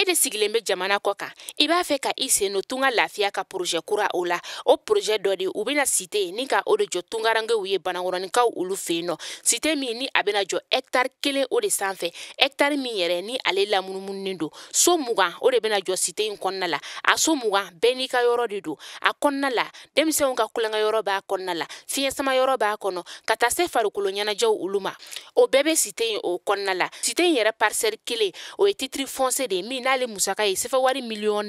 de sigilen bɛ jamana kɔ kan, i b'a fɛ ka i sen don Tunga Lafiya ka projet kura o la. O projet dɔ de u bɛna cité ni ka o de jɔ tungarankew ye Banankɔrɔninkaw olu fɛ yen nɔ. Cité min ni a bɛna jɔ hectare 1 o de sanfɛ, hectare min yɛrɛ ni ale lamunumununen don. So 20 o de bɛna jɔ cité in kɔnɔna la. A so 20 bɛɛ n'i ka yɔrɔ de don. A kɔnɔna la, denmisɛnw ka kulonkɛ yɔrɔ b'a kɔnɔna la, fiɲɛ sama yɔrɔ b'a kɔnɔ, ka taa se farikolo ɲɛnajɛw olu ma. O bɛɛ bɛ cité in o kɔnɔna la. Cité in yɛrɛ parcelle 1 o ye titre foncier de ye min n'ale musaka ye sefa wari 4,1 million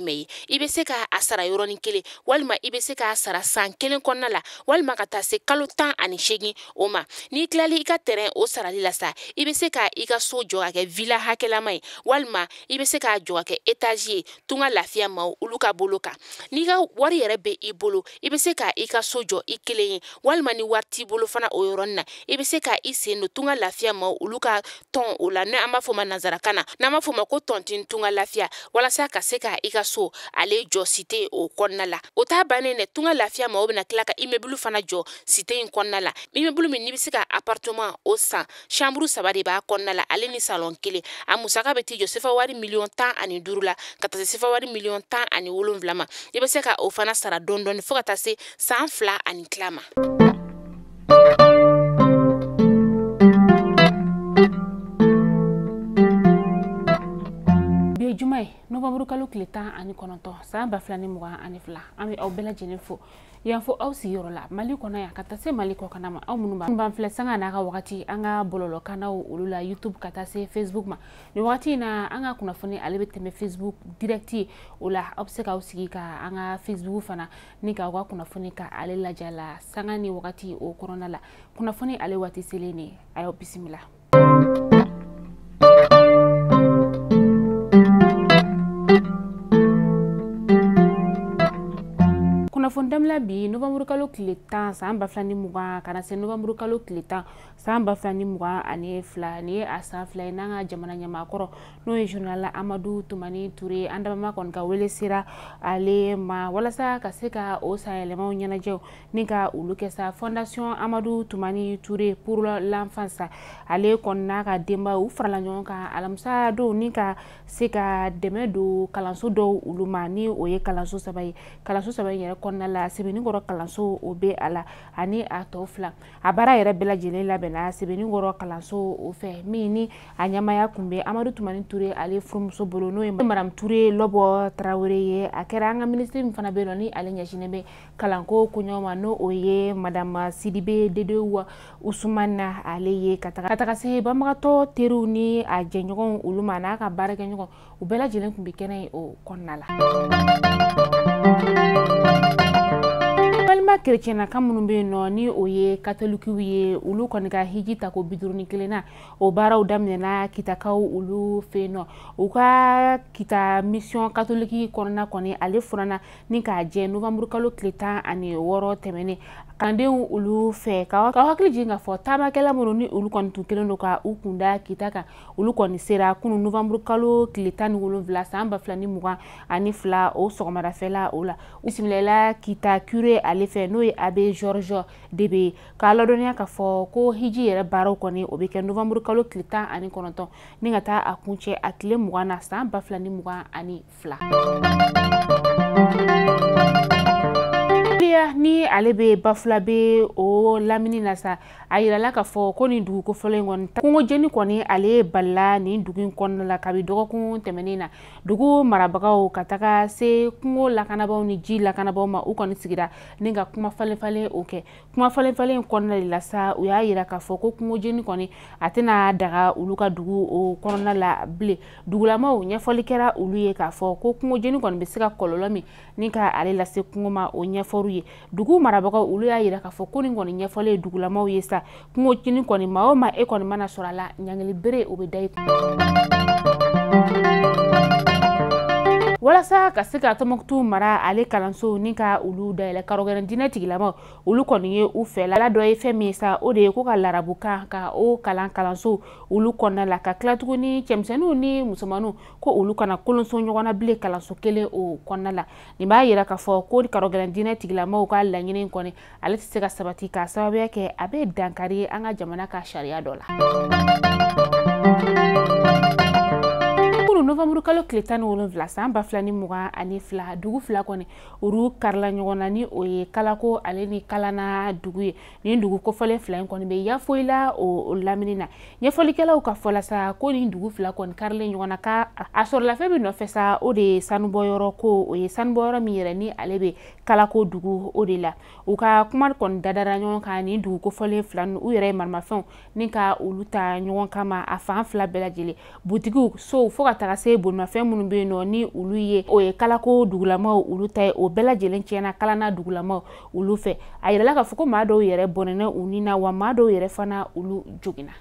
ye. I bɛ se k'a sara yɔrɔnin kelen, walima i bɛ se k'a sara san 1 kɔnɔna la, walima ka taa se kalo 18 o ma. N'i tilali i ka terrain o sarali la sa, i bɛ se ka i ka so jɔ ka kɛ villa hakɛlama ye, walima i bɛ se k'a jɔ ka kɛ étage ye Tunga Lafiya maaw olu ka bolo kan. N'i ka wari yɛrɛ bɛ i bolo, i bɛ se ka i ka so jɔ i kelen ye, walima ni wari t'i bolo fana o yɔrɔnin na, i bɛ se ka i sen don Tunga Lafiya maaw olu ka tɔn o la, n'an b'a fɔ o ma nanzarakan na, n'an b'a fɔ o ma ko tontine Tunga Lafiya, walasa ka se ka i ka so ale jɔ cité o kɔnɔna la. O t'a bannen dɛ, Tunga Lafiya maaw bɛna tila ka immeuble fana jɔ cité in kɔnɔna la. Immeuble min n'i bɛ se ka appartement o san, chambre 3 de b'a kɔnɔna la, ale ni salon 1. A musaka bɛ t'i jɔ sefa wari 15 million la, ka taa se sefa wari 17 million ma. I bɛ se ka o fana sara dɔɔni dɔɔni fo ka taa se san 2 ani tila ma. Bi ye juma ye, novembre kalo tile 19 san 2022. An bɛ aw bɛɛ lajɛlen fo yan fo aw sigiyɔrɔ la Mali kɔnɔ yan ka taa se Mali kɔkana ma. Aw minnu b'an filɛ sanga n'a ka wagati an ka bɔlɔlɔkannaw olu la, YouTube ka taa se Facebook ma. Nin wagati in na, an ka kunnafoni ale bɛ tɛmɛ Facebook direct ye. O la, aw bɛ se k'aw sigi ka an ka Facebook fana ni k'aw ka kunnafoni ka ale lajɛ la sanga ni wagati o kɔnɔna la. Kunnafoni ale waati selen de, a y'aw bisimila. Kunnafoni daminɛ bi novembre kalo tile 10 san 2020 ka na se novembre kalo tile 10 san 2022. Nin ye a san 2 ye n'an ka jamana ɲɛmaakɔrɔ, n'o ye général Amadu Tumani Ture, an dabama kɔni ka wele sera ale ma walasa ka se ka o sanyɛlɛmaw ɲɛnajɛw ni ka olu kɛ sa. Fondation Amadu Tumani Ture pour l'enfance, ale kɔni n'a ka denbaw, u farala ɲɔgɔn kan alamisa don ni ka se ka dɛmɛ don kalanso dɔw olu ma, ni o ye kalanso 3 ye. Kalanso 3 in yɛrɛ kɔnɔna la, Sebenikɔrɔ kalanso o bɛ a la, ani a tɔ 2. A baara yɛrɛ bɛɛ lajɛlen labɛnna Sebenikɔrɔ kalanso o fɛ, min ni a ɲɛmaaya kun bɛ Amadu Tumani Ture ale furumuso bolo, n'o ye madame Ture Lɔbɔ Tarawele ye. A kɛra an ka minisiri min fana bɛ yen nɔ, ni ale ɲɛsinnen bɛ kalanko koɲɛw ma, n'o o ye madame Sidibe Dedewu Usumani ale ye, ka taga se banbagatɔ teriw ni a jɛɲɔgɔnw olu ma, n'a ka baarakɛɲɔgɔn, u bɛɛ lajɛlen tun bɛ kɛnɛ in o kɔnɔna la. Balima kerecɛnnaka minnu bɛ yen nɔ, ni o ye katolikiw ye, olu kɔni ka hiji tako 51 na, o baaraw daminɛna Kitakaw olu fɛ yen nɔ. U ka Kita mission catholique kɔnɔna kɔni, ale furanna ni k'a jɛ novembre kalo tile 16 tɛmɛnen kalandenw olu fɛ. Ka hakili jigin k'a fɔ taamakɛla minnu ni olu kɔni tun kɛlen don ka u kunda Kita kan, olu kɔni sera kunun novembre kalo tile 17 san 2022 o sɔgɔmadafɛla o la. U bisimilala Kita curé ale fɛ, n'o ye abbé Georges Debe, k'a ladɔnniya k'a fɔ ko hiji yɛrɛ baaraw kɔni, o bɛ kɛ novembre kalo tile 19 ni ka taa a kuncɛ a tile 20 na san 2022. Ni ale bɛ Bafulabe o lamini na sa, a yirala k'a fɔ ko nin dugu kofɔlen in kɔni, kungo jeni kɔni ale balila nin dugu in kɔnɔna la kabi dɔgɔkun tɛmɛnen na. Dugu marabagaw ka taga se kungo lakanabaaw ni ji lakanabaaw ma, u kɔni sigira ni ka kuma falen falen o kɛ. Kuma falen falen kɔnɔna de la sa, u y'a yira k'a fɔ ko kungo jeni kɔni a tɛna daga olu ka dugu o kɔnɔna la bilen. Dugulamaw, ɲɛfɔli kɛra olu ye k'a fɔ ko kungo jeni kɔni bɛ se ka kɔlɔlɔ min ni ka ale lase kungo ma, o ɲɛfɔr'u ye. Dugu marabagaw olu y'a yira k'a fɔ ko nin kɔni ɲɛfɔlen ye dugulamaw ye sa, kungo jeni kɔni, maa o maa e kɔni mana sɔrɔ a la, ɲangili bere o bɛ da i kun. Walasa ka se ka Tɔnbukutu mara ale kalanso ni ka olu dayɛlɛ, karɔgɛrɛ diinɛ tigilamaw olu kɔni ye u fɛ la dɔ ye fɛn min ye sa, o de ye ko ka larabukan ka o kalan kalanso olu kɔnɔna la, ka tila tuguni cɛmisɛnninw ni musomaninw ko olu kana kolonso ɲɔgɔn na bilen kalanso kelen o kɔnɔna la. Nin b'a yira k'a fɔ ko karɔgɛrɛ diinɛ tigilamaw ka laɲini kɔni, ale tɛ se ka sabati k'a sababuya kɛ a bɛ dankari an ka jamana ka sariya dɔ la. novembre kalo tile 17 san 2022 dugu fila kɔni olu karila ɲɔgɔn na ni o ye Kalako ale ni Kalana dugu ye. Nin dugu kofɔlen fila in kɔni bɛ Yafoyila o lamini na. Ɲɛfɔlikɛlaw ka fɔ la sa ko nin dugu fila kɔni karilen ɲɔgɔn na ka a sɔrɔla fɛn min nɔfɛ sa, o de ye sanubɔyɔrɔ ko, o ye sanubɔyɔrɔ min yɛrɛ ni ale bɛ Kalako dugu o de la. U ka kuma kɔni dadara ɲɔgɔn kan nin dugu kofɔlen fila ninnu, u yɛrɛ ye maramafɛnw ni ka olu ta ɲɔgɔn kama a fan fila bɛɛ lajɛlen, butigiw, sow, fo ka taga se bolimafɛn minnu bɛ yen nɔ ni olu ye o ye Kalako dugulamaw olu ta ye, o bɛɛ lajɛlen tiɲɛna Kalana dugulamaw olu fɛ. A yirala k'a fɔ ko maa dɔw yɛrɛ bɔnɛna u ni na, wa maa dɔw yɛrɛ fana olu joginna.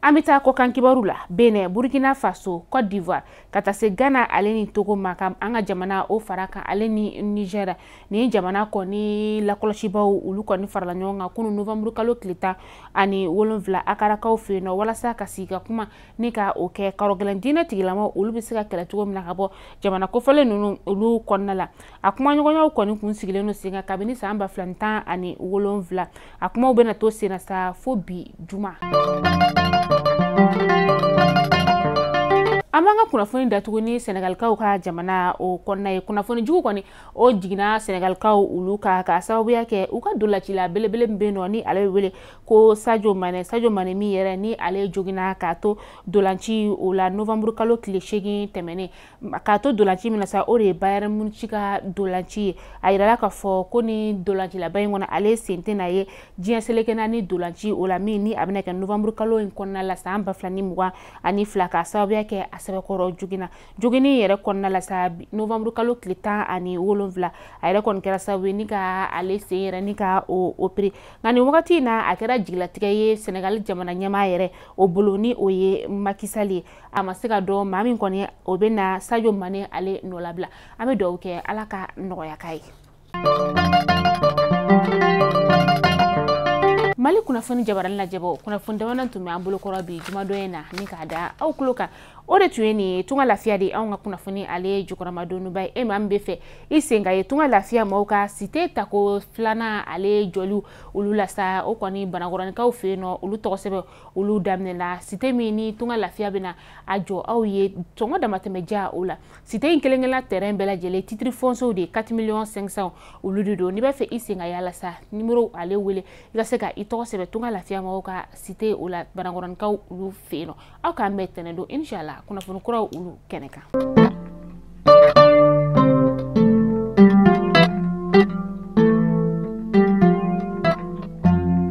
An bɛ taa kɔkan kibaru la. Benin, Burkina Faso, Côte d'Ivoire, ka taa se Ghana ale ni Togo ma, ka an ka jamana o fara kan ale ni Niger. Nin jamana kɔni lakɔlɔsibaw olu kɔni farala ɲɔgɔn kan kunun novembre kalo tile 17 Akarakaw fɛ yen nɔ, walasa ka sigi ka kuma ni ka o kɛ karɔgɛlɛn diinɛ tigilamaw olu bɛ se ka kɛlɛ cogo min na ka bɔ jamana kofɔlen ninnu olu kɔnɔna la. A kumaɲɔgɔnyaw kɔni kun sigilen don sen kan kabini san 2017. A kumaw bɛna to sen na sa fo bi juma. An b'an ka kunnafoni datugu ni Senegalikaw ka jamana o kɔnɔna ye. Kunnafoni jugu kɔni o jiginna Senegalikaw olu ka sababuya kɛ u ka dolacila belebele min bɛ yen nɔ ni ale bɛ wele ko Sadio Mane. Sadio Mane min yɛrɛ ni ale joginna k'a to dolanci o la novembre kalo tile 8 tɛmɛnen, k'a to dolanci min na sa, o de ye Bayern Munich ka dolanci ye. A yirala k'a fɔ ko ni dolancilaba in kɔnɔ ale sen tɛna ye diɲɛ seleke naani dolanci o la min ni a bɛna kɛ novembre kalo in kɔnɔna la san 2022 k'a sababuya kɛ a sɛbɛkɔrɔ joginna. Joginni yɛrɛ kɔnɔna la sa, novembre kalo tile 17 a yɛrɛ kɔni kɛra sababu ye ni ka ale sen yɛrɛ ni ka o opere. Nka nin wagati in na a kɛra jigilatigɛ ye Senegal jamana ɲɛmaa yɛrɛ o bolo ni o ye Macky Sall ye. A ma se ka dɔn maa min kɔni o bɛ na Sadio Mane ale nɔ labila. An bɛ dugawu kɛ Ala ka nɔgɔya k'a ye. Mali kunnafoni jabarani lajɛbɔ kunnafoni damadɔ tun bɛ an bolokɔrɔ bi jumadon in na ni k'a da aw tulo kan. O de tun ye nin ye Tunga Lafiya de anw ka kunnafoni ale jukɔrɔmadonba ye. E maa min bɛ fɛ i sen ka ye Tunga Lafiya maaw ka site tako filanan ale jɔliw olu la sa, o kɔni Banakɔrɔnikaw fɛ yen nɔ olu tɔgɔ sɛbɛn olu daminɛna. Site min ni Tunga Lafiya bɛna a jɔ aw ye sɔngɔ damatɛmɛ ja o la. Site in kelen kelenna terrain bɛɛ lajɛlen titre foncier de 4 500 000 olu de don. N'i b'a fɛ i sen ka yaala sa, numéro ale wele i ka se ka i tɔgɔ sɛbɛn Tunga Lafiya maaw ka site o la Banakɔrɔnikaw olu fɛ yen nɔ. Aw k'an bɛn tɛnɛn don inshallah kunnafoni kuraw olu kɛnɛ kan.